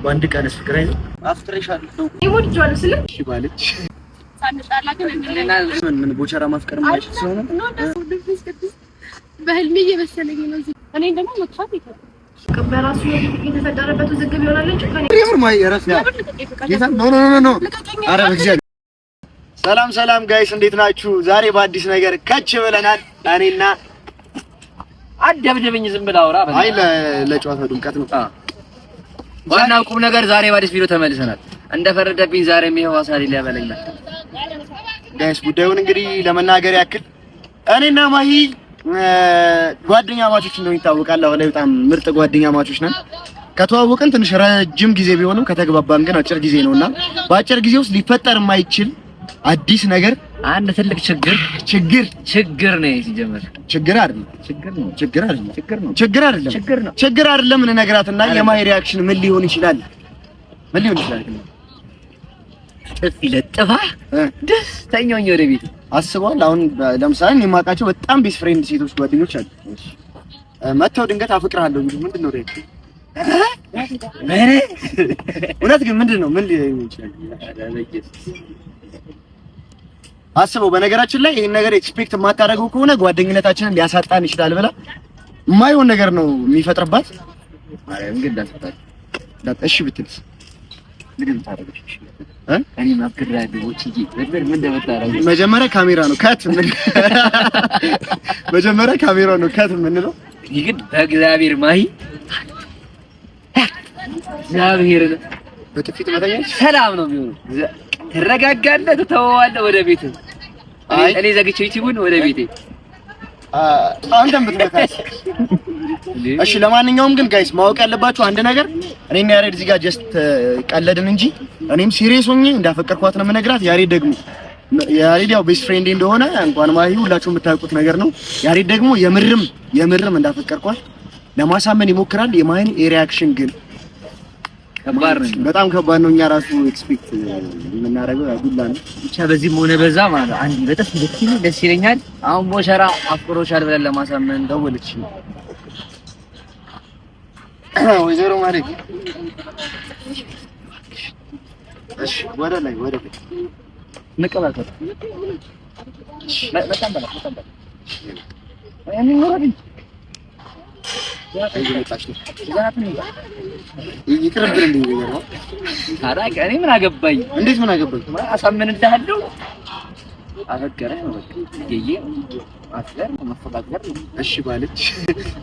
በአንድ ቀንስ ፍቅር አይዘው አፍቅሬሻለሁ እሺ ባለች ምን ምን ቦቸራ ማፍቀር የማይችል ሰው ነው። በህልሜ እየመሰለኝ ነው። እኔን ደግሞ መጥፋት ይከብዳል። በራሱ የተፈጠረበት ውዝግብ ይሆናል እንጂ No, no, no, no፣ ኧረ በእግዚአብሔር። ሰላም ሰላም guys፣ እንዴት ናችሁ? ዛሬ በአዲስ ነገር ከች ብለናል። እኔና አደብድብኝ፣ ዝም ብለህ አውራ። አይ፣ ለጨዋታው ድምቀት ነው። ዋናው ቁም ነገር ዛሬ በአዲስ ቪዲዮ ተመልሰናል። እንደፈረደብኝ ዛሬም ይኸው አሳሪ ሊያበላኝ ነው። Guys፣ ጉዳዩን እንግዲህ ለመናገር ያክል እኔና ማሂ ጓደኛ ማቾች እንደሆነ ይታወቃል። አሁን ላይ በጣም ምርጥ ጓደኛ ማቾች ነን። ከተዋወቅን ትንሽ ረጅም ጊዜ ቢሆንም ከተግባባን ግን አጭር ጊዜ ነውና በአጭር ጊዜ ውስጥ ሊፈጠር የማይችል አዲስ ነገር አንድ ትልቅ ችግር ችግር ችግር ነው ሲጀመር። ችግር አይደለም፣ ችግር ነው፣ ችግር አይደለም፣ ችግር ነው፣ ችግር አይደለም፣ ችግር ነው፣ ችግር አይደለም። እንነግራትና የማሂ reaction ምን ሊሆን ይችላል? ምን ሊሆን ይችላል? ጥፊ ለጥፋ ደስተኛ ሆኜ ወደ ቤት። አስበዋል። አሁን ለምሳሌ እኔ የማውቃቸው በጣም best friend ሴቶች ጓደኞች አሉ። መጥተው ድንገት አፈቅርሃለሁ እንግዲህ ምንድን ነው reaction? ምን? እውነት ግን ምንድን ነው፣ ምን ሊሆን ይችላል? አስበው። በነገራችን ላይ ይሄን ነገር expect የማታደርገው ከሆነ ጓደኝነታችንን ሊያሳጣን ይችላል ብላ የማይሆን ነገር ነው የሚፈጥርባት። ማርያም ግን እንዳትፈጣ። እሺ ብትልስ? ምንም ታደርገሽ እኔ ማፍቅራለሁ ወጭዬ ነበር ምን እንደምታደርገው። መጀመሪያ ካሜራ ነው cut፣ መጀመሪያ ካሜራ ነው cut የምንለው። ግን በእግዚአብሔር ማሂ፣ እግዚአብሔር በጥፊ ትመታኛለች። ሰላም ነው የሚሆነው። ትረጋጋለህ፣ ትተወዋለህ ወደ ቤት። እኔ ዘግቼ ዩቲዩብን ወደ ቤቴ። አንተም ብትመታስ? እሺ ለማንኛውም ግን guys፣ ማወቅ ያለባችሁ አንድ ነገር እኔና ያሬድ እዚህ ጋር just ቀለድን እንጂ እኔም serious ሆኜ እንዳፈቀርኳት ነው የምነግራት። ያሬድ ደግሞ፣ ያሬድ ያው best friend ኤ እንደሆነ እንኳን ማሂ ሁላችሁም የምታውቁት ነገር ነው። ያሬድ ደግሞ የምርም የምርም እንዳፈቀርኳት ለማሳመን ይሞክራል። የማሂን reaction ግን ከባድ ነው፣ በጣም ከባድ ነው። እኛ ራሱ expect የምናደርገው ያው ዱላ ነው። ብቻ በዚህም ሆነ በዛ ማለት ነው አንድ በጥፍ ደስ ይለኛል። አሁን ቦሸራ አፍቅሮሻል ብለን ለማሳመን ደወለች ወይዘሮ ማሬ። እሺ፣ ወደ ላይ ወደ ላይ። እንቀበል። በጣም በላ በጣም በላ እኔ እየመጣች ነው። ይቅርብን እንዴ ነገር ነው። ታዲያ እኔ ምን አገባኝ? እንዴት ምን አገባኝ? አሳምንልሃለሁ። አፈቀረ ነው በቃ ይዬ ማፍቀር ነው መፈቃቀር ነው። እሺ ባለች።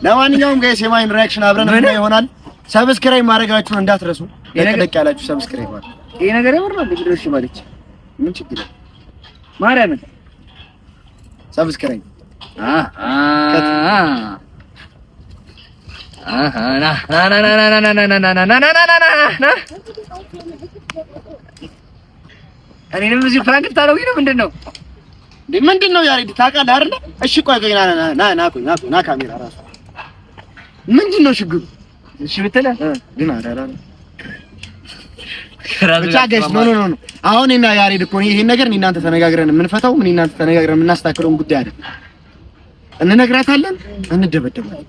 ለማንኛውም guys፣ የማሂን reaction አብረን ምን ይሆናል። Subscribe ማድረጋችሁን እንዳትረሱ። ደቅ ያላችሁ subscribe አድርጉ። ይሄ ነገር የምር ነው። እንግዲህ እሺ ባለች ምን ችግር አለ? ማርያምን Subscribe ና ና ና ና ና ና ና ና ና ና ና ና ና። እኔንም እዚሁ prank ልታደርጉኝ ነው? ምንድን ነው? እንዴ ምንድን ነው ያሬድ፣ ታውቃለህ አይደለ? እሺ ቆይ ቆይ፣ ና ና ና ና፣ ቆይ ና ቆይ ና፣ ካሜራ ራሱ ምንድን ነው ችግሩ? እሺ ብትለህ ግን ኧረ ብቻ guys፣ no, no, no፣ አሁን እኔና ያሬድ እኮ ይሄን ነገር እኔ እናንተ ተነጋግረን የምንፈታው ምን እናንተ ተነጋግረን የምናስተካክለውን ጉዳይ አይደለም። እንነግራታለን፣ እንደበደባለን።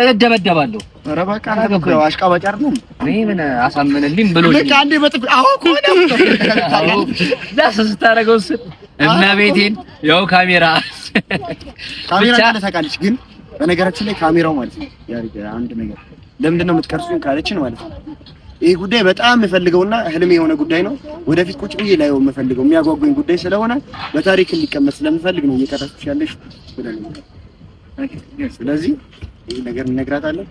እደበደባለሁ። ኧረ በቃ አንተ እኮ አሽቃባጭ አይደለም። እኔ ምን አሳምንልኝ ብሎ ልክ አንዴ በጥፊ አዎ ከሆነ ዳስ ስታደርገው ስል እመቤቴን ያው ካሜራ ካሜራ እንዳለ ታውቃለች። ግን በነገራችን ላይ ካሜራው ማለት ነው ያሬድ፣ አንድ ነገር ለምንድን ነው የምትቀርጹኝ ካለችን ማለት ነው ይህ ጉዳይ በጣም የምፈልገውና ህልሜ የሆነ ጉዳይ ነው። ወደፊት ቁጭ ብዬ ላየው የምፈልገው የሚያጓጓኝ ጉዳይ ስለሆነ በታሪክ እንዲቀመጥ ስለምፈልግ ነው እየቀረጽኩሽ ያለሽ ብለን ነው። ስለዚህ ይህ ነገር እንነግራታለን።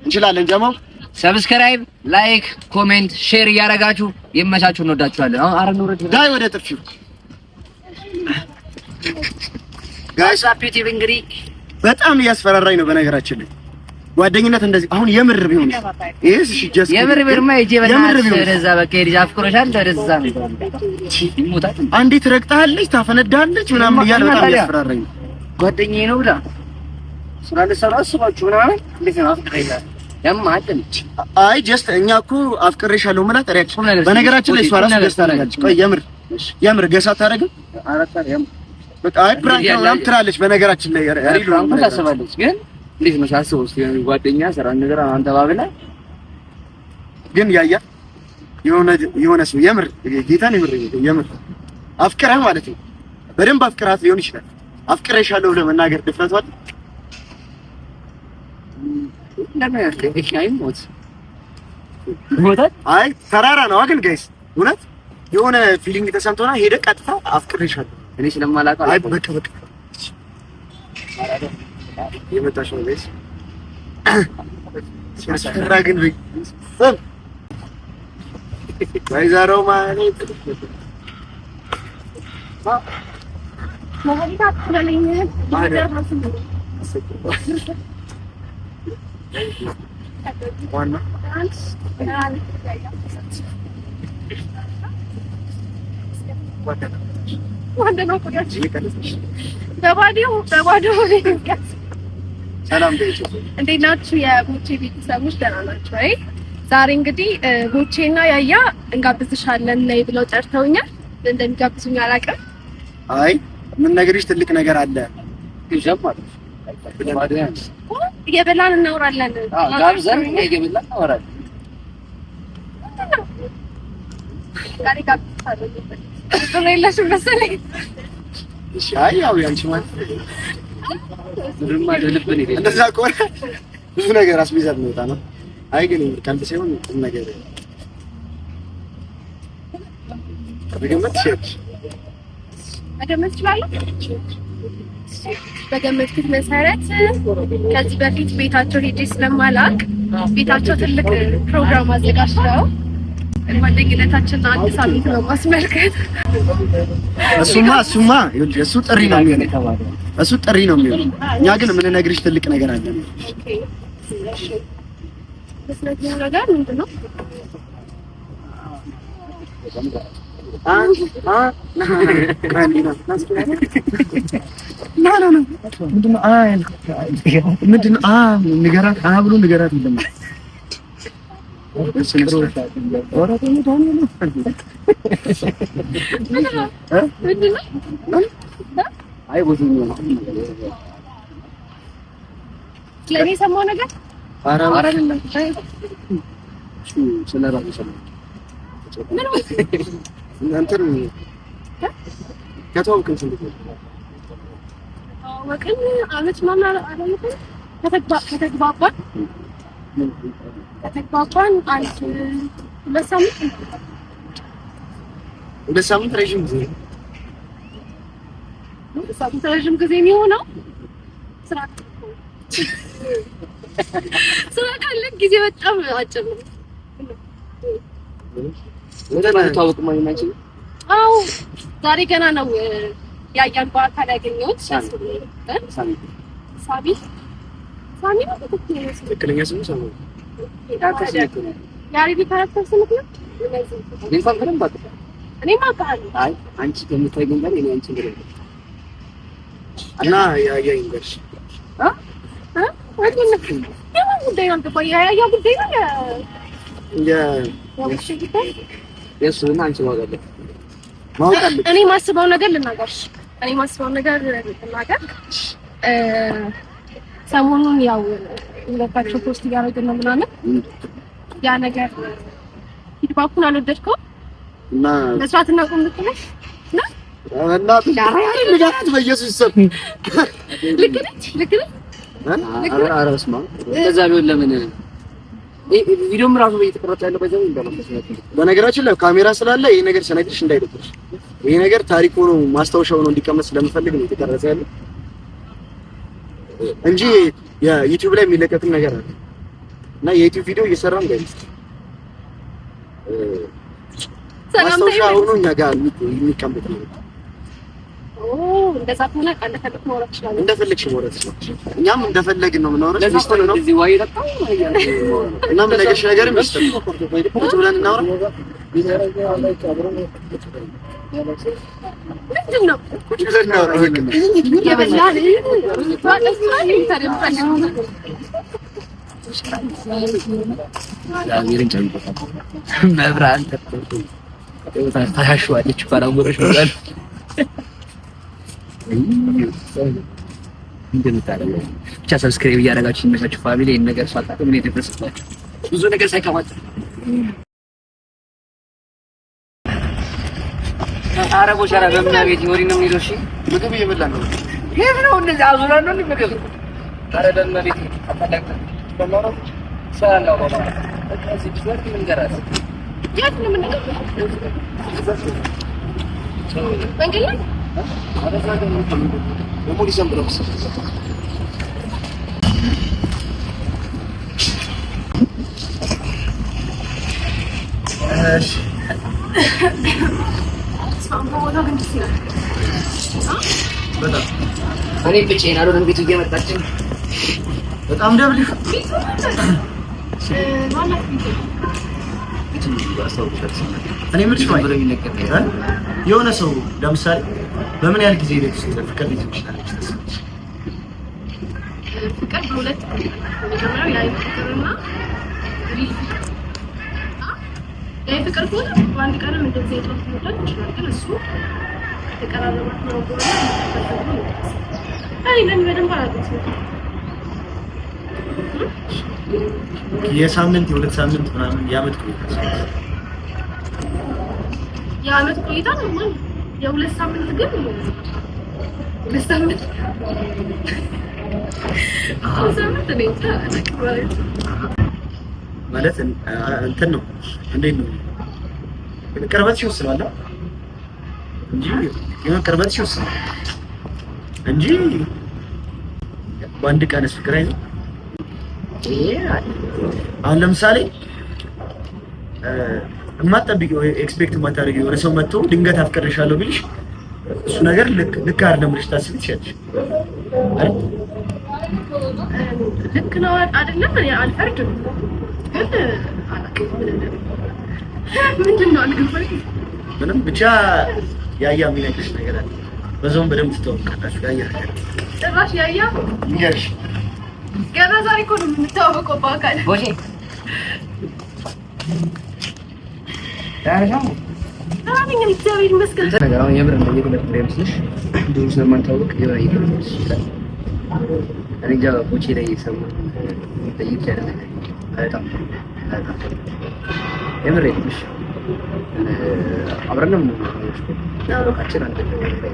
እንችላለን ጀማው። Subscribe፣ like፣ comment፣ share እያደረጋችሁ ይመቻችሁ። እንወዳችኋለን። አሁን አረ እንውረድ። ዳይ ወደ ጥፊው guys። ዩቲዩብ እንግዲህ በጣም እያስፈራራኝ ነው። በነገራችን ላይ ጓደኝነት እንደዚህ አሁን የምር ቢሆን ይሄስ እሺ just የምር ብርማ ሂጄ የምር በእናትሽ ቢሆን ወደዛ በቃ የልጅ አፍቅሮሻል ወደዛ ነው ይሞታል። አንዴ ትረግጣለች፣ ታፈነዳለች ምናምን እያለ በጣም እያስፈራራኝ ነው። ጓደኛዬ ነው ብላ ስራ ልሰራ አስባችሁ ምናምን እንዴት ነው አፍቅሬሻል ያማአጥንች አይ just እኛ እኮ አፍቅሬሻለሁ ምላት reaction ቁም ነገር በነገራችን ላይ እሷ ራሱ ቁም ነገር guess ታደርጋለች። ቆይ የምር የምር guess አታደርግም? በቃ አይ prank ነው ምናምን ትላለች። በነገራችን ላይ real ነው prank ታስባለች፣ ግን እንዴት ነው ሳስበው እስኪ ጓደኛ ስራ ነገር አንተ ባብላ ግን ያያ የሆነ ሰው የምር ጌታን የምር የምር አፍቅረህ ማለት ነው፣ በደንብ አፍቅራት ሊሆን ይችላል። አፍቅሬሻለሁ ብለህ መናገር ድፍረቱ አለ? አይ ተራራ ነው ግን guys፣ እውነት የሆነ feeling ተሰምቶና ሄደ ቀጥታ አፍቅሬሻለሁ እኔ ስለማላውቀው። አይ በቃ በቃ የመጣሽ ነው guys። ሲያስፈራ ግን ወይዘሮ ማለት ሰላም እንዴት ናችሁ? የቦቼ ቤተሰቦች ደህና ናችሁ ወይ? ዛሬ እንግዲህ ቦቼና ያያ እንጋብዝሻለን ነይ ብለው ጠርተውኛል። እንደሚጋብዙኝ አላውቅም። አይ ምን ነገርሽ ትልቅ ነገር አለ። እየበላን እናወራለን። ጋብዘን እየበላን እናወራለን። ዛሬ ጋብዝሻለሁ። ጥሩ የለሽም መሰለኝ። እሺ አይ ያው ያንቺ ማለት እንደዛ ከሆነ ብዙ ነገር አስቤዛ ልንወጣ ነው። አይ ግን ቀልድ ሳይሆን ቁም ነገር መገመት ትችያለሽ። መገመት እችላለሁ። በገመትኩት መሰረት ከዚህ በፊት ቤታቸው ሄጄ ስለማላውቅ ቤታቸው ትልቅ ፕሮግራም አዘጋጅተው ጓደኝነታችንን አንድ ሳምንት በማስመልከት እሱማ እሱማ ይኸውልሽ እሱ ጥሪ ነው የሚሆነው። እሱ ጥሪ ነው የሚሆነው። እኛ ግን የምንነግርሽ ትልቅ ነገር አለ። Okay፣ እሺ፣ የምትነግሪኝ ነገር ምንድን ነው? ምንድን ነው ንገራት ብሎ ንገራት የለም። ምንድን ነው? አይ ብዙ ስለኔ የሰማው ነገር ኧረ አይደለም። ስለ ራሱ ሰማ። ምን እናንተን ከተዋወቅን ስንት ጊዜ? ተዋወቅን? አመት ምናምን አላለፈም። ከተግባባን አንድ 2 ሳምንት። 2 ሳምንት ረዥም ጊዜ ነው። 2 ሳምንት ረዥም ጊዜ የሚሆነው ስራ ስራ ካለ ጊዜ በጣም አጭር ነው። ተዋወቅ ማለት ነው። አዎ ዛሬ ገና ነው ያያን በአካል ያገኘሁት። ሳሚ ሳሚ ሳሚ ነው ትክክለኛ ስሙ። ትክክለኛ ስሙ ሳሚ ነው። ያሬድ character ስምክ ነው። እኔ እንኳን በደንብ አውቃለሁ። እኔም አውቃለሁ። አይ አንቺ ከምታይኝ ጋር እኔ አንቺን በደንብ እና ያያ ይንገርሽ እ የማን ጉዳይ ነው አልገባኝም። የያያ ጉዳይ ነው የውሽ ጉዳይ የእሱንና አንቺ ማወቅ አለብሽ። ማወቅ አለብሽ። እኔ ማስበው ነገር ልናገር። እኔ ማስበው ነገር ልናገር። ሰሞኑን ያው ሁለታቸው post እያደረግን ነው ምናምን፣ ያ ነገር feedback ኡን አልወደድከውም እና መስራት እናቁም ልክ ነሽ? እና ንገራት በኢየሱስ ስም። ልክ ነች፣ ልክ ነች። ኧረ በስመ አብ እንደዛ ቢሆን ለምን ቪዲዮም ራሱ እየተቀረጸ ያለው በዛው እንዳለበት። በነገራችን ላይ ካሜራ ስላለ ይሄ ነገር ስነግርሽ እንዳይደብርሽ፣ ይሄ ነገር ታሪክ ሆኖ ማስታወሻ ሆኖ እንዲቀመጥ ስለምፈልግ ነው የተቀረጸ ያለው እንጂ የዩቲዩብ ላይ የሚለቀቅም ነገር አለ እና የዩቲዩብ ቪዲዮ እየሰራን እንዳይመስል ማስታወሻ ሆኖ እኛ ጋር የሚቀመጥ ነው። ኦ እንደዛ ከሆነ እንደፈለግሽ ማውራት እችላለሁ። እንደፈለግሽ ማውራት ትችላለሽ። እኛም እንደፈለግን ነው የምናወራው። ሚስጥር ነው እዚህ ዋይ ጠጣው እና የምነግርሽ ነገር ሚስጥር ነው። ቁጭ ብለን እናውራ። ምንድን ነው ቁጭ ብለን እናውራ። በቃ የበላን እግዚአብሔርን ጨምቆታል። መብራን ታሻሽዋለች ባላወረሽ መብራን እንደምታደርገው ብቻ subscribe እያደረጋችሁ ይመቻችሁ። Family ይሄን ነገር ሳታውቁ ምን የደረሰባችሁ ብዙ ነገር ሳይከፋችሁ ኧረ ቦቸራ በእመቤቴ ወዲህ ነው የምንሄደው። እሺ ምግብ እየበላን ነው። የት ነው እንደዚህ አዙራ ነው ምግብ? ኧረ በእመቤቴ የት ነው የምንገባው? መንገድ ላይ ደግሞ ሊዘንብ ነው መሰለኝ። እሺ ቦታው ግን ደስ ይላል። በጣም እኔ ብቻዬን አልሆንም። ቤቱ እየመጣችን በጣም ደብሊው ቤቱ ማናት ቤቱ? እኔ የምልሽ ማለት የሆነ ሰው ለምሳሌ በምን ያህል ጊዜ ቤት ውስጥ ፍቅር ሊይዝ ይችላል? ፍቅር በሁለት መጀመሪያው የአይን ፍቅርና real ፍቅር። የአይን ፍቅር ከሆነ በአንድ ቀንም እንደዚህ አይነት መውደድ ይችላል። ግን እሱ ከተቀራረባችሁ ነው በኋላ ተፈጥሮ ነው። እኔ ለምን በደንብ አላውቅም። የሳምንት የሁለት ሳምንት ምናምን የዓመት ቆይታ የዓመት ቆይታ ነው ማለት የሁለት ሳምንት ግን ሁለት ሳምንት ሳምንት እኔ እንጃ አላውቅም። ማለት እንትን ነው። እንዴት ነው ቅርበት ይወስናል እንጂ የሆነ ቅርበት ይወስናል እንጂ በአንድ ቀንስ ፍቅር አይዘው። አሁን ለምሳሌ የማትጠብቂው expect የማታደርጊው የሆነ ሰው መጥቶ ድንገት አፍቅሬሻለሁ ቢልሽ እሱ ነገር ልክ ልክ አይደለም ብለሽ ታስቢ ትችያለሽ አይደል? ልክ ነው አይደለም? እኔ አልፈርድም፣ ግን አላውቅም ምንድን ነው አልገባኝም። ምንም ብቻ ያያ የሚነግርሽ ነገር አለ። በዛውም በደንብ ትተዋወቃላችሁ። ያያ ጭራሽ ያያ ይንገርሽ። ገና ዛሬ እኮ ነው የምንተዋወቀው በአካል። ቦቼ ደህና ነኝ እግዚአብሔር ይመስገን። ነገር አሁን የምር እንደየግለት አይመስልሽ? ብዙ ስለማንታወቅ የሆነ እየገለጽሽ ይችላል። እኔ እንጃ ቦቼ ላይ ሰሞኑን ጠይቅ ያለ ነገር በጣም በጣም የምሬን ነው። እሺ አብረን ነው የምንኖረው። ቃችን አንድ ላይ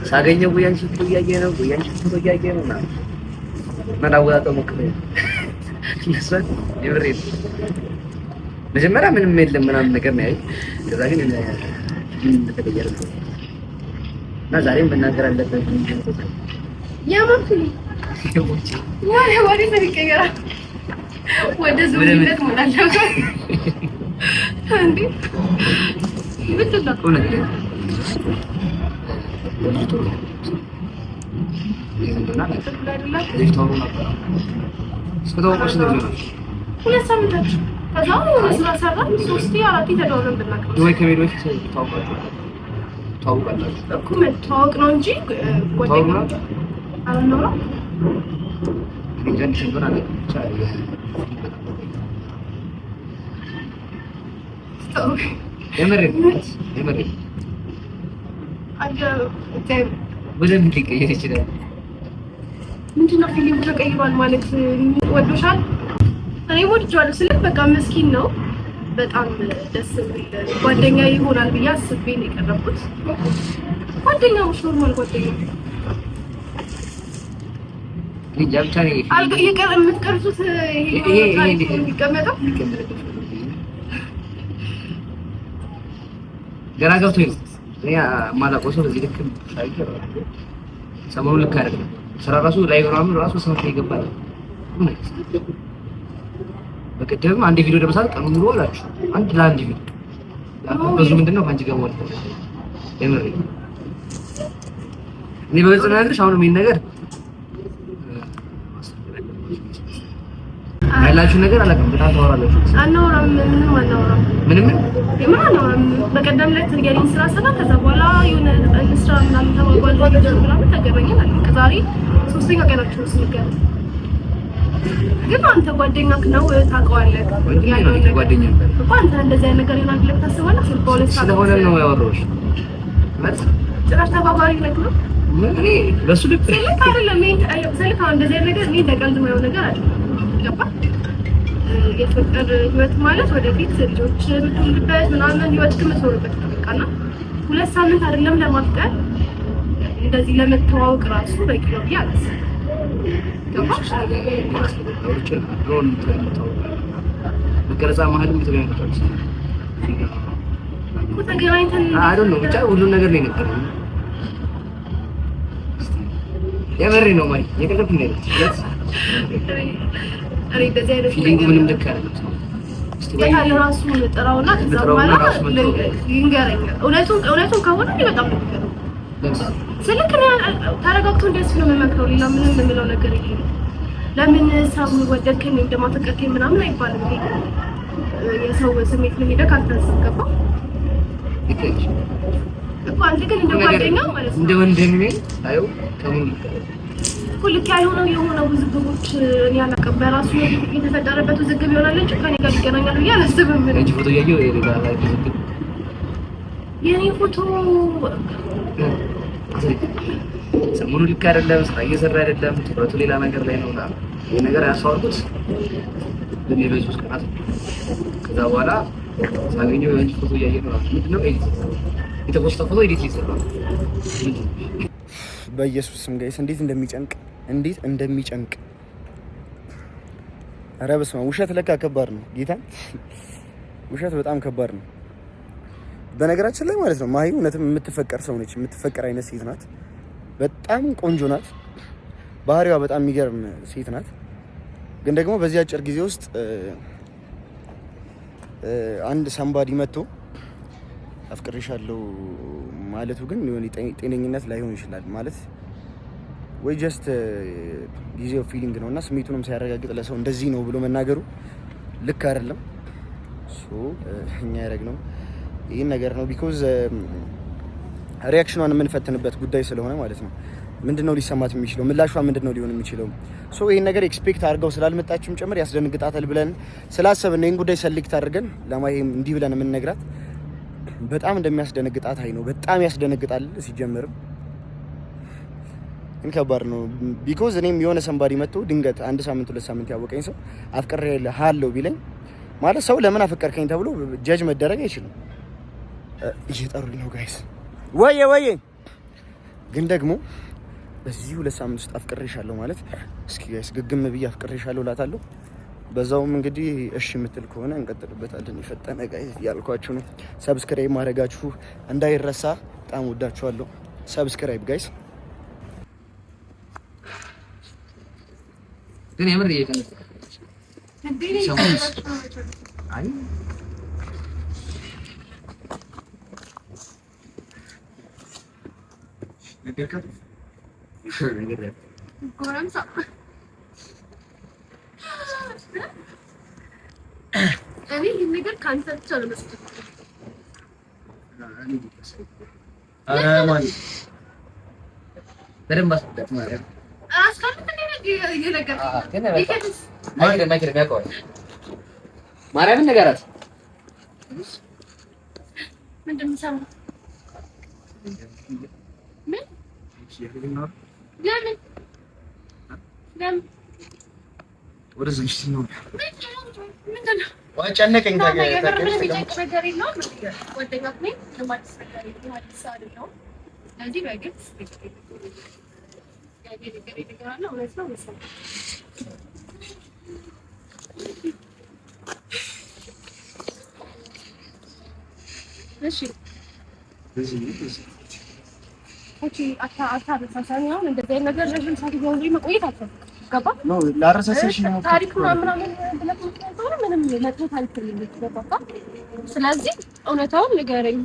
ሳገኘው ወይ አንቺ ፎቶ እያየ ነው ወይ አንቺ ፎቶ እያየ ነው ምናምን እና ላወጣጠው ሞክሬ እነሷን የምሬን ነው። መጀመሪያ ምንም የለም ምናምን ነገር ነው ያለኝ። ከዛ ግን ምን እንደተቀየረ እና ዛሬም መናገር አለብን። የማን ፊልም ወዴት ነው ይቀየራል? ወደ ዞምቢነት ሞላለሁ እንዴ? ምንድን ነው? ሁለት ሳምንታችሁ ከዛ የሆነ ስራ ሰራን። ሶስቴ አራቴ ተደዋውለን ብናውቅ ነው ዱባይ ከመሄድ በፊት ተዋውቃላችሁ እኮ መተዋወቅ ነው እንጂ ጓደኛ አናወራም። ወደምን ሊቀየር ይችላል? ምንድን ነው feeling ኡ ተቀይሯል ማለት ወዶሻል? እኔ ወድጄዋለሁ ስልህ በቃ መስኪን ነው። በጣም ደስ የሚል ጓደኛ ይሆናል ብዬ አስቤ ነው የቀረብኩት። ጓደኛሞች normal ጓደኛ የምትቀርጹት የሚቀመጠው ገና ገብቶኝ ነው። እኔ የማላውቀው ሰው በዚህ ልክ ሰሞኑን ልክ አይደለም። ስራ ራሱ ላይ ምናምን ራሱ ሰዓት ላይ ይገባል። በቀደም አንድ ቪዲዮ ለመስራት ቀኑን ሙሉ አላችሁ። አንድ ለአንድ ቪዲዮ ብዙ ምንድነው ከአንቺ ጋር ማለት ነው። የምሬ እኔ በግልጽ ነው ያልኩሽ። አሁንም ይሄን ነገር ያላችሁ ነገር አላውቅም። በጣም ታወራላችሁ። አናወራም፣ ምንም አናወራም፣ ምንም የምር አናወራም። በቀደም ዕለት የእኔን ስራ ሰራ። ከዛ በኋላ የሆነ እንስራ ምናምን ተባባልን ምናምን ተገናኘን። አለቀ። ዛሬ ሶስተኛ ቀናችን ነው ስንገናኝ። ግን አንተ ጓደኛክ ነው ታውቀዋለህ። ያለውን ነገር ጓደኛ ነበር እኮ አንተ እንደዚህ አይነት ነገር ይሆናል ብለህ ታስባለህ? በሁለት ሰዓት ስለሆነ ነው ያወራሁሽ። ማለት ጭራሽ ተባባሪ ነህ ነው እኔ በሱ ልክ ስልክ አይደለም። ይሄን ስልክ አሁን እንደዚህ አይነት ነገር እኔ ተቀልድ የማየው ነገር አይደለም። ገባህ? የፍቅር ህይወት ማለት ወደፊት ልጆች የምትወልድበት ምናምን ህይወት የምትኖርበት ነው። በቃ እና 2 ሳምንት አይደለም ለማፍቀር፣ እንደዚህ ለመተዋወቅ ራሱ በቂ ነው ብዬ አላስብም። ገባሽ? አውርቼ ድሮ ነው የምታወቀው። በቀረጻ መሀልም ተገናኝታችሁ እኮ ተገናኝተን I don't know፣ ብቻ ሁሉን ነገር ነው የነገረኝ። የምሬ ነው ማይ፣ የቀለድኩ ነው ያለችው። እኔ እንደዚህ አይነት Feeling ኡ ምንም ልክ አይደለም። እስቲ ወይ የታለ ራሱ ጥራውና ከዛ ጥራውና በኋላ ራሱ መጥቶ ይንገረኝ። እውነቱን እውነቱን ከሆነ እኔ በጣም ነው የሚገርመው። ስልክ እኔ ተረጋግቶ እንዲያስብ ነው የምመክረው። ሌላ ምንም የምለው ነገር የለም። ለምን ሰው ወደድከኝ ወይም ደግሞ አፈቀርከኝ ምናምን አይባልም። ይሄ የሰው ስሜት ምን ሄደህ አታስብ። ገባ ልክ ነሽ። እኮ አንተ ግን እንደ ጓደኛ ማለት እንደ ነው ወንድሜ አየው ከምኑ ልክ አይደለም። እኮ ልክ ያልሆነው የሆነ ውዝግቦች እኔ አላውቅም። በራሱ የተፈጠረበት ውዝግብ ይሆናል እንጂ ከኔ ጋር ይገናኛል ብዬ አላስብም። የአንቺ ፎቶ እያየሁ የሌላ ላይ ውዝግብ የኔ ፎቶ ሰሞኑ ልክ አይደለም፣ ስራ እየሰራ አይደለም፣ ትኩረቱ ሌላ ነገር ላይ ነው። እና ይህ ነገር ያስተዋልኩት በኔ በ3 ቀናት ነው። ከዛ በኋላ ሳገኘው የአንቺ ፎቶ እያየ ነው። ምንድን ነው edit የተፖስተ ፎቶ edit እየሰራ ነው። ምንድን ነው? በኢየሱስ ስም guys፣ እንዴት እንደሚጨንቅ፣ እንዴት እንደሚጨንቅ! ኧረ በስመ አብ! ውሸት ለካ ከባድ ነው። ጌታ፣ ውሸት በጣም ከባድ ነው። በነገራችን ላይ ማለት ነው ማሂ እውነትም የምትፈቀር ሰው ነች። የምትፈቀር አይነት ሴት ናት። በጣም ቆንጆ ናት። ባህሪዋ በጣም የሚገርም ሴት ናት። ግን ደግሞ በዚህ አጭር ጊዜ ውስጥ አንድ somebody መጥቶ አፍቅሬሻለሁ ማለቱ ግን የሆነ ጤነኝነት ላይሆን ይችላል፣ ማለት ወይ just ጊዜው feeling ነው እና ስሜቱንም ሳያረጋግጥ ለሰው እንደዚህ ነው ብሎ መናገሩ ልክ አይደለም። So እኛ ያደረግነው ይህን ነገር ነው because reaction ኗን የምንፈትንበት ጉዳይ ስለሆነ ማለት ነው። ምንድነው ሊሰማት የሚችለው? ምላሿ ምንድነው ሊሆን የሚችለው? So ይህን ነገር expect አድርገው ስላልመጣችም ጭምር ያስደነግጣታል ብለን ስላሰብን ይህን ጉዳይ select አድርገን ለማሂም እንዲህ ብለን የምንነግራት። በጣም እንደሚያስደነግጣት አይ ነው፣ በጣም ያስደነግጣል። ሲጀምርም ግን ከባድ ነው። Because እኔም የሆነ somebody መጥቶ ድንገት አንድ ሳምንት 2 ሳምንት ያወቀኝ ሰው አፍቅሬሃለሁ ቢለኝ፣ ማለት ሰው ለምን አፈቀርከኝ ተብሎ judge መደረግ አይችልም። እየጠሩኝ ነው guys። ወየ ወየ! ግን ደግሞ በዚህ 2 ሳምንት ውስጥ አፍቅሬሻለሁ ማለት፣ እስኪ guys ግግም ብዬ አፍቅሬሻለሁ እላታለሁ። በዛውም እንግዲህ እሺ የምትል ከሆነ እንቀጥልበታለን። የፈጠነ guys ያልኳችሁ ነው። Subscribe ማድረጋችሁ እንዳይረሳ። በጣም ወዳችኋለሁ። Subscribe guys። ግን የምር እየቀነሰ አይ ነገር ጎረምሳ፣ እኔ ይህን ነገር ከአንተ ብቻ ነው መስጠት። ኧረ ማን በደንብ አስረዳት ማለት ነው። አስካልት እንደ እየነገርኩህ ቢከንስ አይክድም አይክድም፣ ያውቀዋል። ማርያምን ንገራት። ምንድን ነው የምሰማው? ምን? ለምን ለምን? ወደዚህ ነው። ምንድን ነው? ጨነቀኝ። ነገር ምንም የሚጨንቅ ነገር የለውም። ጓደኛ ነኝ። ምንም አዲስ ነገር የለም። አዲስ አይደለሁም። ስለዚህ በግልጽ ያየ ነገር ነገር አለ። እውነት ነው መሰለኝ። እሺ okay። አታረሳሳኝ። አሁን እንደዚህ አይነት ነገር ረዥም ሰዓት ቢሆን መቆየት አልፈልግም። ገባ? No፣ ላረሳሳሽ ነው። ታሪክ ምናምን ምናምን ብለህ ከሆነ ምንም መጥፎ ታሪክ የለም። ገባ? ስለዚህ እውነታውን ንገረኝ።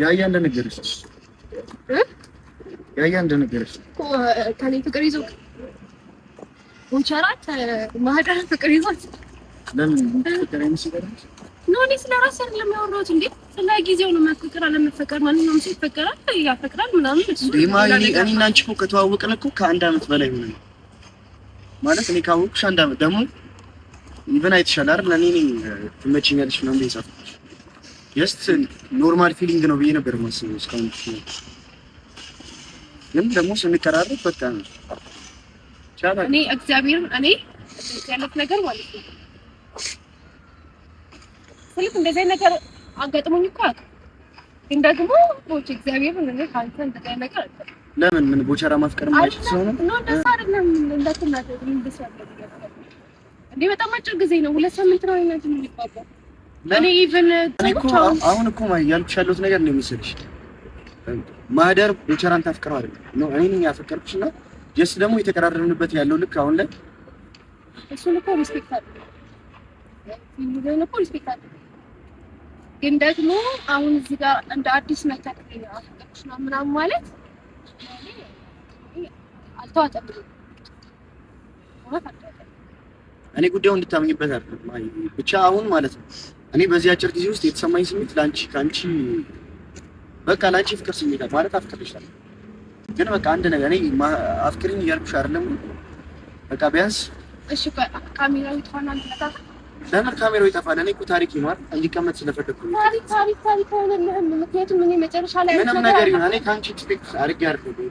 ያያ እንደነገረሽ እ ያያ እንደነገረሽ እኮ ከኔ ፍቅር ይዞ ቦቸራ ማህደር ፍቅር ይዞት ለምን ፍቅር አይመስልም? No፣ እኔ ስለ ራሴ አይደለም ያወራሁት እንዴ፣ ስለ ጊዜው ነው። መፈቀር አለመፈቀር ማንኛውም ሰው ይፈቀራል፣ ያፈቅራል ምናምን እሱ እንዴ ማሂ፣ እኔ እና አንቺ እኮ ከተዋወቅን እኮ ከአንድ አመት በላይ ሆነ። ማለት እኔ ካወቅኩሽ አንድ አመት፣ ደግሞ even አይተሻል አይደል? እኔ ነኝ ትመችኛለሽ ምናምን ብዬ ጻፍኩልሽ። Just normal feeling ነው ብዬ ነበር የማስበው እስካሁን። ግን ደግሞ ስንቀራረብ በቃ ቻላ እኔ እግዚአብሔርን እኔ እንደዚህ አይነት ነገር ማለት ነው ስልክ እንደዚህ አይነት ነገር አጋጥሞኝ እኮ አያውቅም። ግን ደግሞ ቦቼ እግዚአብሔር ምን ካንተ እንደዚህ አይነት ነገር አልጠብቅም። ለምን ምን ቦቸራ ማፍቀር የማይችል ሰው ነው? ነው እንደዛ አይደለም። እንዳትናደድ እንደዛ አይደለም እንዴ በጣም አጭር ጊዜ ነው። 2 ሳምንት ነው እናንተ የምንግባባው። እኔ even እኔ እኮ አሁን እኮ ያልኩሽ ያለሁት ነገር ነው መሰለሽ፣ ማህደር ቦቸራን ታፍቅረው አይደለም ነው እኔ ነኝ ያፈቀርኩሽ እና just ደግሞ የተቀራረብንበት ያለው ልክ አሁን ላይ እሱን እኮ respect አለ እኮ respect አለ። ግን ደግሞ አሁን እዚህ ጋር እንደ አዲስ መተክ አፈቀርኩሽ ነው ምናምን ማለት አልተዋጠልኝም። እውነት አልተዋጠልኝም። እኔ ጉዳዩ እንድታምኝበት አይደለም ብቻ አሁን ማለት ነው እኔ በዚህ አጭር ጊዜ ውስጥ የተሰማኝ ስሜት ለአንቺ ከአንቺ በቃ ለአንቺ ፍቅር ስሜት ማለት አፍቅሬሻለሁ። ግን በቃ አንድ ነገር እኔ አፍቅሪኝ እያልኩሽ አይደለም። በቃ ቢያንስ እሺ ካሜራው ይጥፋና አንተ ለምን ካሜራው ይጠፋል? እኔ እኮ ታሪክ ይኖር እንዲቀመጥ ስለፈለኩ ነው። ታሪክ ታሪክ ታሪክ አይሆንልህም። ምክንያቱም እኔ መጨረሻ ላይ ምንም ነገር ይሁን እኔ ከአንቺ expect አድርጌ አይደለም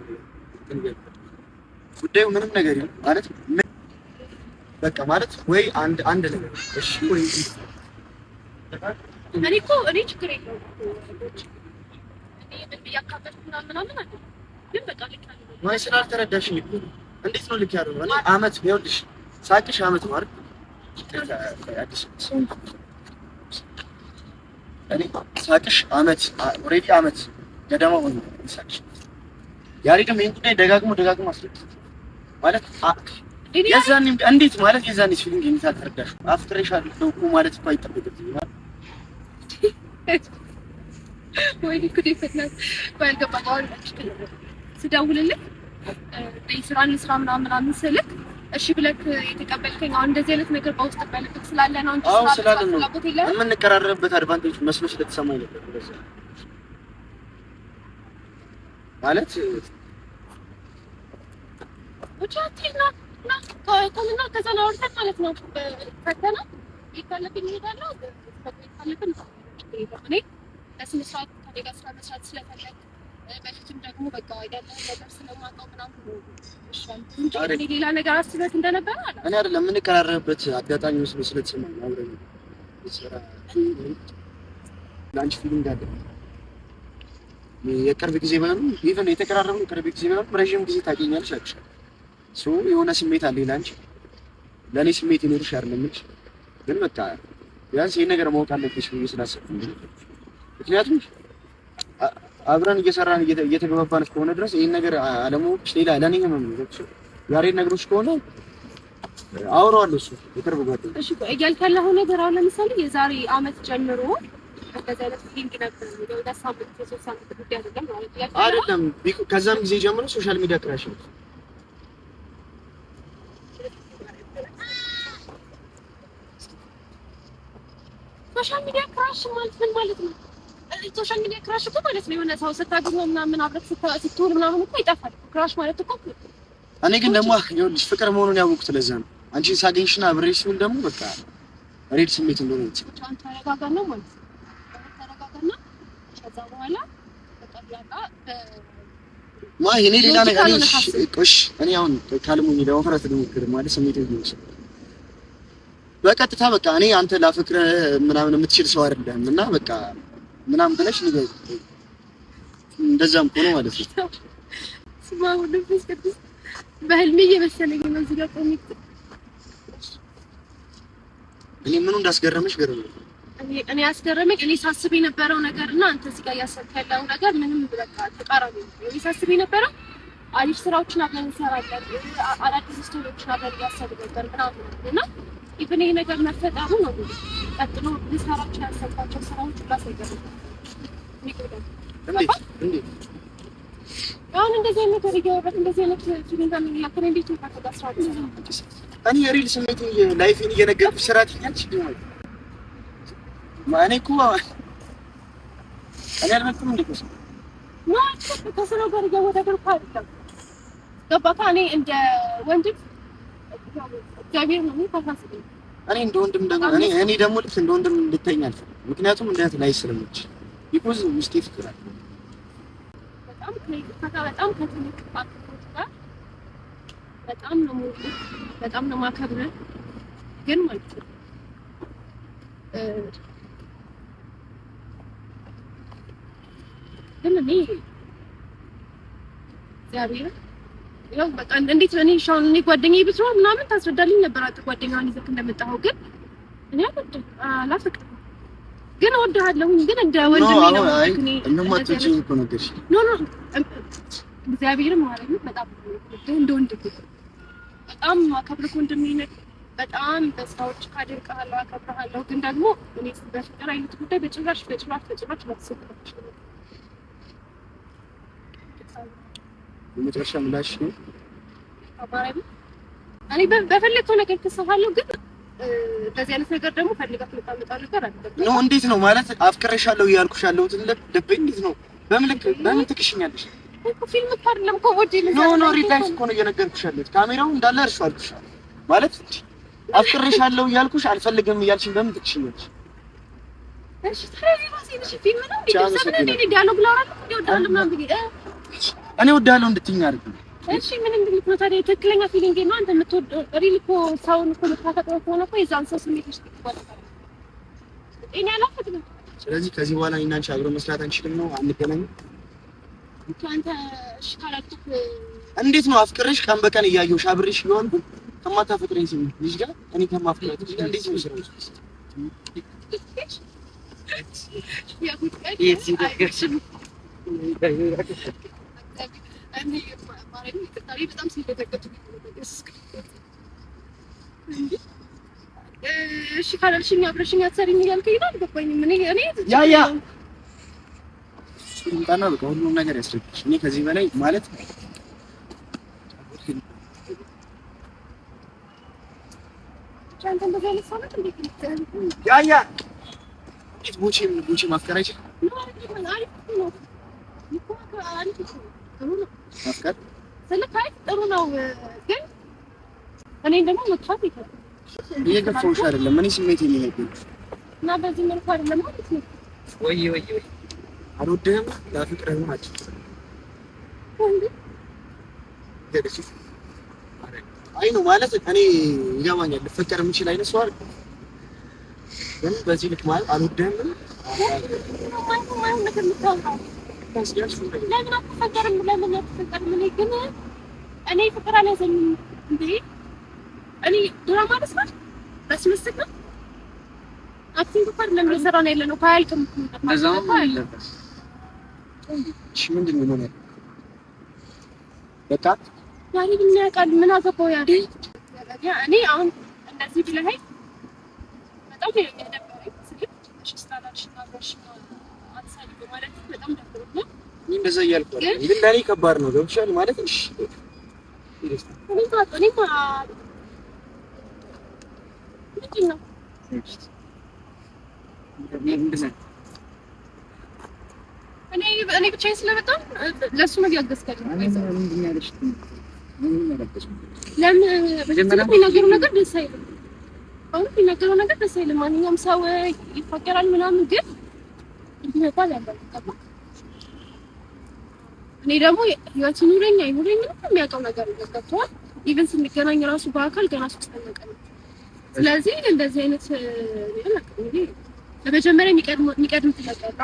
ጉዳዩ ምንም ነገር ይሁን ማለት በቃ ማለት ወይ አንድ አንድ ነገር እሺ ወይ እኔ እኮ እኔ ችግር የለውም እኔ ምን ብዬ አካበድኩ ምናምን ምናምን አይደለም። ግን በቃ ልክ አይደለም ወይ ስላልተረዳሽኝ እኮ እንዴት ነው ልክ ያልሆነው? እኔ አመት ይኸውልሽ ሳቅሽ አመት ነው አይደል? አዲስ እኔ ሳቅሽ አመት already አመት ገደማ ሆነ ሳቅሽ። ያሬድም ይሄን ጉዳይ ደጋግሞ ደጋግሞ አስረድቶት ማለት የዛኔ እንዴት ማለት የዛኔ feeling እንዴት አልተረዳሽም? አፍቅሬሻለሁ እኮ ማለት እኮ አይጠበቅብኝም ማለት ወይኔ ጉዴ ፈላ። ቆይ አልገባኝም። አሁን ስደውልልህ ስራ እንስራ ምናምን ምናምን ስልክ እሺ ብለህ የተቀበልከኝ አሁን እንደዚህ አይነት ነገር በውስጥ በልብህ ስላለ ነው እንጂ አዎ ስላለ ነው የምንቀራረብበት advantage መስሎ ስለተሰማኝ ነበር። እንደዛ ማለት ብቻ አትሂድ ና ና ከዛ አውርተን ማለት ነው ፈተና ካለብኝ እሄዳለሁ። ካለብን እኔ በስነ ስርዓት ከእኔ ጋር ስራ መስራት ስለፈለግ በፊትም ደግሞ በቃ ያለህን ነገር ስለማውቀው ምናምን እንጂ እኔ ሌላ ነገር አስበት እንደነበረ አላ እኔ አይደለም የምንቀራረብበት አጋጣሚ መስሎ ስለተሰማኝ ነው። አብረን ስራ ለአንቺ feeling አለ የቅርብ ጊዜ ባይሆንም even የተቀራረብነው ቅርብ ጊዜ ባይሆንም ረዥም ጊዜ ታገኛለሽ አልኩሽ። so የሆነ ስሜት አለ ለአንቺ ለእኔ ስሜት ይኖርሽ አይደለም እንጂ ግን በቃ ቢያንስ ይሄን ነገር ማወቅ አለብሽ ብዬ ስላሰብኩ ምክንያቱም አብረን እየሰራን እየተግባባን እስከሆነ ድረስ ይሄን ነገር አለማወቅሽ ሌላ ለእኔ ህመም ነው። ያሬድ ነግሮሽ ከሆነ አወራዋለሁ። እሱ የቅርብ ጓደኛ። እሺ ቆይ እያልክ ያለኸው ነገር አሁን ለምሳሌ የዛሬ አመት ጀምሮ እንደዚህ አይነት feeling ነበር የሁለት ሳምንት የ3 ሳምንት ጉዳይ አይደለም ማለት ነው አይደለም። ከዛም ጊዜ ጀምሮ social media crush ነው። social media crush ማለት ምን ማለት ነው? social media crush እኮ ማለት ነው የሆነ ሰው ስታገኘው ምናምን አብረህ ስትውል ምናምን እኮ ይጠፋል። crush ማለት እኮ እኔ ግን ደግሞ ይኸውልሽ ፍቅር መሆኑን ያወቅሁት ለዛ ነው። አንቺን ሳገኝሽና አብሬሽ ሲሆን ደግሞ በቃ real ስሜት እንደሆነ ይችላል። አንተ ተረጋጋና ማለት ነው ተረጋጋና ከዛ በኋላ በቃ ያጣ ማ እኔ ሌላ ነገር እኔ እሺ እኔ አሁን ካልሙኝ ለመፍራት ልሞክር ማለት ስሜት ይወስድ በቀጥታ በቃ እኔ አንተ ላፍቅርህ ምናምን የምትችል ሰው አይደለም እና በቃ ምናምን ብለሽ ንገሪኝ። እንደዛም ከሆነ ማለት ነው። ስማ መንፈስ ቅዱስ በህልሜ እየመሰለኝ ነው እዚህ ጋር ቆሜ። እኔ ምኑ እንዳስገረመሽ ገረመኝ። እኔ ያስገረመኝ እኔ ሳስብ የነበረው ነገር እና አንተ እዚህ ጋር እያሰብክ ያለው ነገር ምንም በቃ ተቃራኒ ነው። እኔ ሳስብ የነበረው አሪፍ ስራዎችን አብረን እንሰራለን፣ አዳዲስ story ዎችን አብረን እያሰብን ነበር ምናምን እና even ይሄ ነገር መፈጠሩ ነው ቀጥሎ ልሰራቸው ያሰብኳቸው ስራዎች ሁላ ሳይገሩ የሚጎዳው። እንዴት እንዴት አሁን እንደዚህ አይነት ነገር እያወራህ እንደዚህ አይነት feeling ጋር የሚላከን እንዴት ነው ካንተ ጋር ስራ እኔ የ real ስሜት life ኤን እየነገርኩሽ ስራ ትኛለሽ እንዴ? ማለት እኔ እኮ እኔ አልመጣም እንዴ ከሰው ከስራው ጋር እያወዳደርኩ አይደለም። ገባህ? እኔ እንደ ወንድም እግዚአብሔር ነው ታሳስበኝ። እኔ እንደ ወንድም ደግሞ እኔ ደግሞ ልክ እንደ ወንድም እንድተኛ አልፈልግም። ምክንያቱም እንደ እህት ላይ ስለምችል because ውስጤ ፍቅር አለ። በጣም ከይቅርታ ጋር በጣም ከትልቅ አክብሮት ጋር በጣም ነው የምወድህ፣ በጣም ነው የማከብርህ። ግን ማለት ነው ግን እኔ እግዚአብሔር ያው በቃ እንዴት እኔ ሻውን እኔ ጓደኛዬ ብትሆን ምናምን ታስረዳልኝ ነበር። አንተ ጓደኛዋን ይዘህ እንደመጣኸው ግን እኔ አልወድም፣ አላፈቅርም። ግን እወድሃለሁኝ ግን እንደ ወንድሜ ነው። እንደማትወጂኝ እኮ ነገርሽኝ። No no እግዚአብሔርም ማለት ነው በጣም እንደ ወንድሜ በጣም አከብርህ ወንድሜ ነህ። በጣም በስራዎች ካደንቅሃለሁ፣ አከብርሃለሁ። ግን ደግሞ እኔ በፍቅር አይነት ጉዳይ በጭራሽ በጭራሽ በጭራሽ ላትሰጥሽ የመጨረሻ ምላሽ ነው። እኔ በፈለግከው ነገር ትሰፋለሁ፣ ግን በዚህ አይነት ነገር ደግሞ ፈልጋት የምታመጣው ነገር አይደለም። No እንዴት ነው ማለት አፍቅሬሻለሁ እያልኩሽ ያለሁት ልቤ እንዴት ነው? በምን ትክሽኛለሽ? ፊልም እኮ አይደለም እኮ ወዴ No no real life እኮ ነው እየነገርኩሽ ያለሁት። ካሜራው እንዳለ እርሺው አልኩሽ ማለት አፍቅሬሻለሁ እያልኩሽ አልፈልግም እያልሽኝ በምን ትክሽኛለሽ? እሺ ታዲያ ፊልም ነው እንዴ? Dialogue ላወራለሁ እንዴ? እወድሃለሁ ምናምን ብዬ እኔ እወድሃለሁ እንድትይኝ አይደለም። እሺ ምን እንድልክ ነው ታዲያ? ትክክለኛ feeling ነው። አንተ የምትወደው real እኮ ሰውን እኮ የምታፈቅረው ከሆነ እኮ የዛን ሰው ስሜት ውስጥ ይገባል። እኔ አላፈቅርም። ስለዚህ ከዚህ በኋላ እኔና አንቺ አብረን መስራት አንችልም ነው? አንገናኝም። አንተ እሺ ካላልኩህ እንዴት ነው አፍቅሬሽ ቀን በቀን እያየሁሽ አብሬሽ እየዋልኩ ከማታፈቅረኝ ልጅ ጋር እኔ ከማፍቅራት ልጅ ጋር እንዴት ነው ስራው? እሺ ካላልሽኝ አብረሽኝ አትሰሪም እያልከኝ ነው? አልገባኝም። እኔ ያ ያ ይምጣና በቃ ሁሉም ነገር ያስረዳሽ። እኔ ከዚህ በላይ ማለት ያ ያ እንዴት ቦቼ ቦቼ ማፍቀር አይችልም? ማፍቀር ጥሩ ነው፣ ግን እኔን ደግሞ መግፋት ይከብዳል። እየገፋሁሽ አይደለም፣ እኔ ስሜት የሚነግርሽ እና በዚህ መልኩ አይደለም ማለት ነው። ወይ ወይ ወይ አልወድህም ላፍቅርህም አልችልም። አይ ነው ማለት እኔ ይገባኛል፣ ልፈቀር የምችል አይነት ሰው አይደለም። ግን በዚህ ልክ ማለት አልወድህም ለምን አትፈቀርም? ለምን አትፈቀርም? እኔ ግን እኔ ፍቅር አልያዘኝም እንዴ። እኔ ድራማ ልስራ በስመስል ነው acting እኮ አይደለም እየሰራን ያለ ነው። አያልቅም እኮ እሺ፣ ምንድን ነው የሆነ በቃ ያሬድ ምን ያውቃል? ምን አገባው ያሬድ? እኔ አሁን እንደዚህ ብለኸኝ በጣም ነው የደበረኝ። ስልክ እሺ ስላላልሽና አብረሽ አትሳሪ በማለት በጣም ደብሮኛል። እኔ እንደዛ እያልኩ አይደለም፣ ግን ለእኔ ከባድ ነው። ገብቶሻል ማለት እሺ እኔማ ምንድን ነው እኔ ብቻዬን ስለመጣሁ ለእሱ ነው እያገዝከኝ። ለምን የሚናገረው ነገር ደስ አይልም። አሁን የሚናገረው ነገር ደስ አይልም። ማንኛውም ሰው ይፋቀራል ምናምን፣ ግን እንዲመባል ያለው እኔ ደግሞ ህይወት ይኑረኝ አይኑረኝ ምንም የሚያውቀው ነገር ገብቶሃል። Even ስንገናኝ ራሱ በአካል ገና ሶስተኛ ቀን ነው። ስለዚህ እንደዚህ አይነት ለመጀመሪያ የሚቀድም ጥያቄ አለ።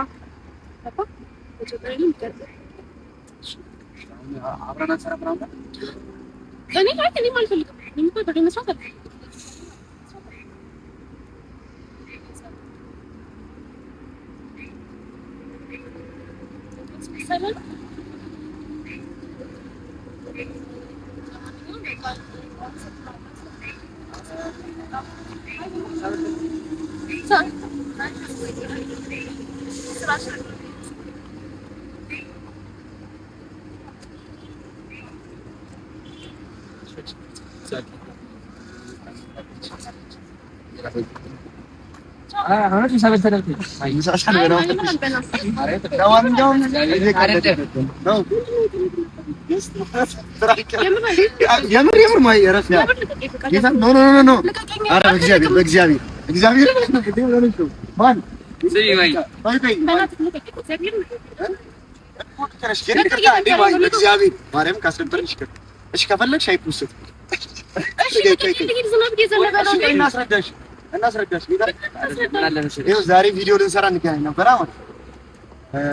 መጀመሪያ የሚቀድም አብረን አንሰራም ምናምን እኔ ማለት እኔም አልፈልግም። እኔም እኮ አብሬ መስራት አልፈልግም። የምር የምር no no no ኧረ በእግዚአብሔር በእግዚአብሔር እግዚአብሔር ማን በእግዚአብሔር ማርያም ካስደበረኝ ይቅር። እሺ ከፈለግሽ አይ post እሺ ልሂድ፣ ዝናብ እየዘነበ ነው። እናስረዳሽ እናስረዳሽ። ይኸው ዛሬ ቪዲዮ ልንሰራ እንገናኝ ነበር ማለት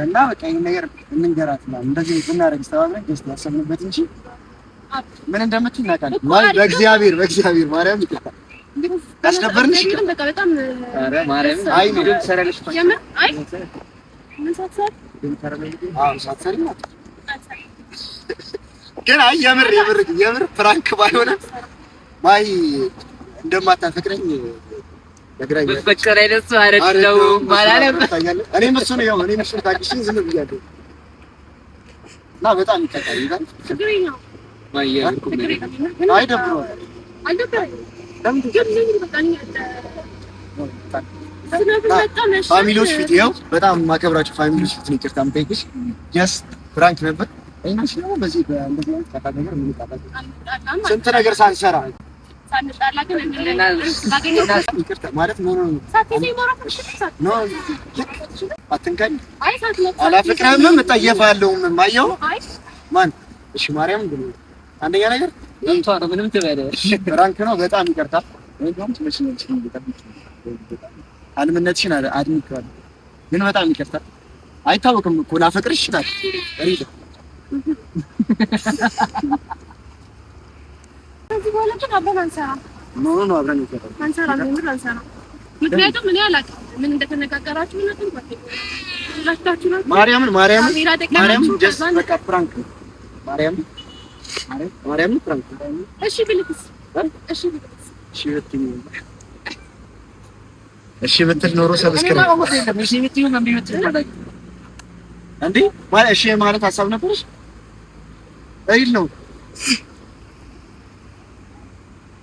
እና በቃ ይሄን ነገር እንንገራት ምናምን እንደዚህ ብናደርግ ተባብለን just ያሰብንበት እንጂ ምን እንደምትይ እናውቃለን። በእግዚአብሔር በእግዚአብሔር ማርያም ይቅርታ ያስደበርንሽ። በቃ በጣም ኧረ ማርያም አይ ቪዲዮ ትሰሪያለሽ እኮ የምር አይ ምን ሳትሰሪ አዎ ሳትሰሪ ነው ግን አይ የምር የምር የምር prank ባይሆንም ማይ እንደማታፈቅረኝ ነግራኝ ብፈቅር አይነት ሰው አይደለሁም አላለም። እኔም እሱን ያው እኔም እሱን ታግሼ ዝም ብያለሁ እና በጣም ይቀጣል ይላል። ችግር የለውም አይ ደብሮሃል። አልደበረኝም። ግን ለምን በቃ እኔ ዝናብ መጣ መሸ። family ዎች ፊት ይኸው በጣም የማከብራቸው family ዎች ፊት ነው ይቅርታ የምጠይቅሽ። Just prank ነበር። እኔና አንቺ ደግሞ በዚህ በእንደዚህ አይነት ቀላል ነገር ምን ይጣላል? አንጣላም፣ ስንት ነገር ሳንሰራ ሳንጣላ ግን እንለያለን። ይቅርታ ማለት no no ሳትይዘኝ ማውራት አልችልም። ሳት No ልክ አትንካኝ። አይ ሳትነካ አላፈቅርህምም እጠየፋለሁም። አየኸው አይ ማን እሺ፣ ማርያም ብሎ አንደኛ ነገር መምቷ ነው ምንም ትበለ prank ነው። በጣም ይቅርታ። እንደውም ትመችኛለሽ፣ በጣም አልምነትሽን አድንቄዋለሁ፣ ግን በጣም ይቅርታ። አይታወቅም እኮ ላፈቅርሽ ይችላል። Real ከዚህ በኋላ ግን አብረን አንሰራም። No no አብረን እንሰራለን። አንሰራም፣ የምር አንሰራም። ምክንያቱም እኔ አላውቅም ምን እንደተነጋገራችሁ ምናምን ጓደኞች ሁላችሁ ናችሁ። ማርያምን ማርያምን ካሜራ ማርያምን ደቀናችሁ Just ከዛን በቃ prank ነው። ማርያምን ማርያምን prank ነው። እሺ ብልክስ እ? እሺ ብልክስ እሺ ብትይ እሺ ብትል ኖሮ subscribe እንዴ ማለት እሺ ማለት ሀሳብ ነበረሽ? Real ነው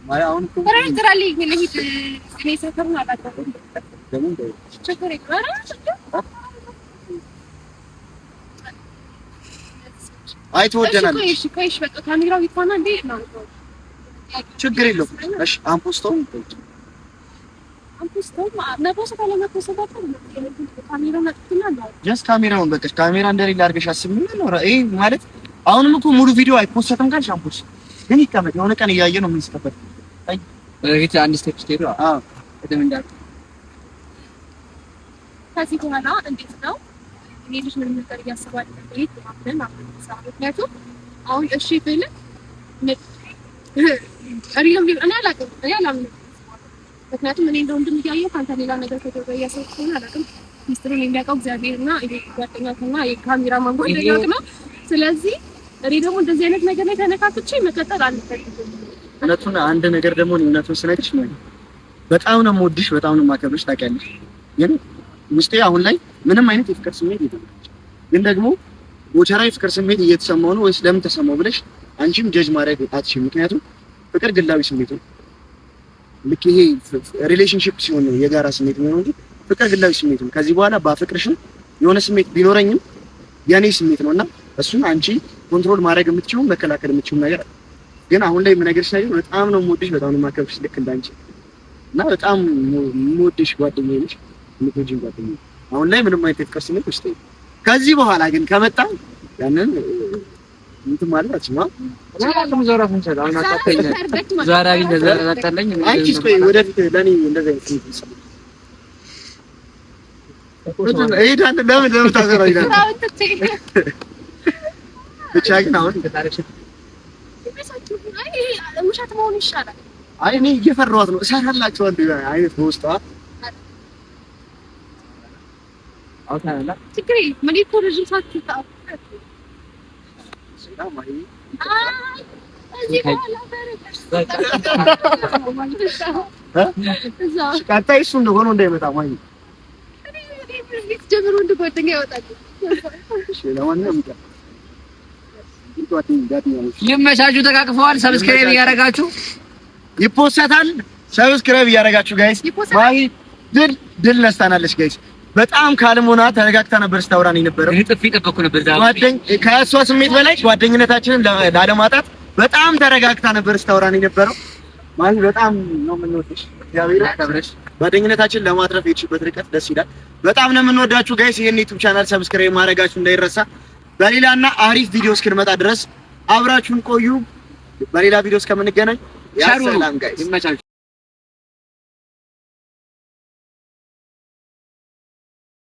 ማለት አሁን እኮ ኧረ ጥራልኝ ልሂድ። እኔ ሰፈሩን አላውቀውም። ደግሞ እንደ- ችግር የለም። ኧረ ችግር አይ እሺ ቆይ ትወደናለች፣ እሺ ቆይ እሺ በቃ ካሜራው ይጥፋና እንዴ ነው ችግር የለውም። እሺ አንፖስተውም አንፖስተውም መፖሰት አለመፖሰት ካሜራውን አጥፍትና ነው Just ካሜራውን በቃ ካሜራ እንደሌለ አድርገሽ አስቢና ነው። ይሄ ማለት አሁንም እኮ ሙሉ ቪዲዮ አይፖስተትም ካልሽ አንፖስት ግን ይቀመጥ። የሆነ ቀን እያየ ነው የምንስቀበት። በፊት አንድ step ስትሄዱ አዎ ቅድም እንዳልኩት ከዚህ በኋላ እንዴት ነው እኔ ልጅ ምንም ነገር እያሰባል ቤት ምናምን አብረን እንስራ። ምክንያቱም አሁን እሺ ብልህ real ም ቢሆን እኔ አላውቅም፣ እኔ አላምንም። ምክንያቱም እኔ እንደ ወንድም እያየሁ ከአንተ ሌላ ነገር ከጀርባ እያሰብኩ ከሆነ አላውቅም። ሚስጥሩን የሚያውቀው እግዚአብሔርና ጓደኛትና የካሜራማን ጓደኛት ነው። ስለዚህ እኔ ደግሞ እንደዚህ አይነት ነገር ላይ ተነካክቼ መቀጠል አልፈልግም። እውነቱን አንድ ነገር ደግሞ እኔ እውነቱን ስነግርሽ ነው በጣም ነው የምወድሽ፣ በጣም ነው የማከብርሽ ታውቂያለሽ። ግን ውስጤ አሁን ላይ ምንም አይነት የፍቅር ስሜት የለም። ግን ደግሞ ቦቸራ የፍቅር ስሜት እየተሰማው ነው ወይስ ለምን ተሰማው ብለሽ አንቺም ጀጅ ማድረግ አትችይም። ምክንያቱም ፍቅር ግላዊ ስሜት ነው። ልክ ይሄ relationship ሲሆን ነው የጋራ ስሜት የሚሆነው እንጂ ፍቅር ግላዊ ስሜት ነው። ከዚህ በኋላ ባፈቅርሽም የሆነ ስሜት ቢኖረኝም የኔ ስሜት ነው እና እሱን አንቺ control ማድረግ የምትችይው መከላከል የምትችይው ነገር አለ። ግን አሁን ላይ የምነግርሽ ነገር በጣም ነው የምወድሽ፣ በጣም ነው የማከብርሽ ልክ እንዳንቺ እና በጣም የምወድሽ ጓደኛዬ ነሽ፣ የምትወጂኝ ጓደኛዬ። አሁን ላይ ምንም አይነት የፍቅር ስሜት ውስጥ የለም። ከዚህ በኋላ ግን ከመጣ ያንን እንትን ማለት አትችይም። አንቺስ ቆይ ወደፊት ለእኔ እንደዚህ አይነት ስሜት ይሰማል እሄዳለሁ። ለምን ለምን ታዘራለህ? ብቻ ግን አሁን ውሸት መሆኑ ይሻላል። አይ እኔ እየፈራኋት ነው። እሰራላችኋለሁ አይነት በውስጧ ችግር የለም። እኔ እኮ ረዥም ሰዓት ቀጣይ እሱ እንደሆነ እንዳይመጣ ማይ ጀምሮ እንደ ጓደኛ ያወጣል። ለማንኛውም ይመቻችሁ። ተቃቅፈዋል። Subscribe እያደረጋችሁ ይፖሰታል። Subscribe እያደረጋችሁ guys። ማሂ ድል ድል ነስታናለች guys። በጣም calm ሆና ተረጋግታ ነበር ስታወራን የነበረው። ጥፊ ጠበኩ ነበር። ከእሷ ስሜት በላይ ጓደኝነታችንን ላለማጣት በጣም ተረጋግታ ነበር ስታወራን የነበረው። ማሂ በጣም ነው የምንወድሽ። እግዚአብሔር ያክብርሽ። ጓደኝነታችንን ለማትረፍ የሄድሽበት ርቀት ደስ ይላል። በጣም ነው የምንወዳችሁ guys። ይሄን YouTube channel subscribe ማድረጋችሁ እንዳይረሳ። በሌላና አሪፍ ቪዲዮ እስክንመጣ ድረስ አብራችሁን ቆዩ። በሌላ ቪዲዮ እስከምንገናኝ ቸር ሁኑ። ሰላም guys። ይመቻችሁ።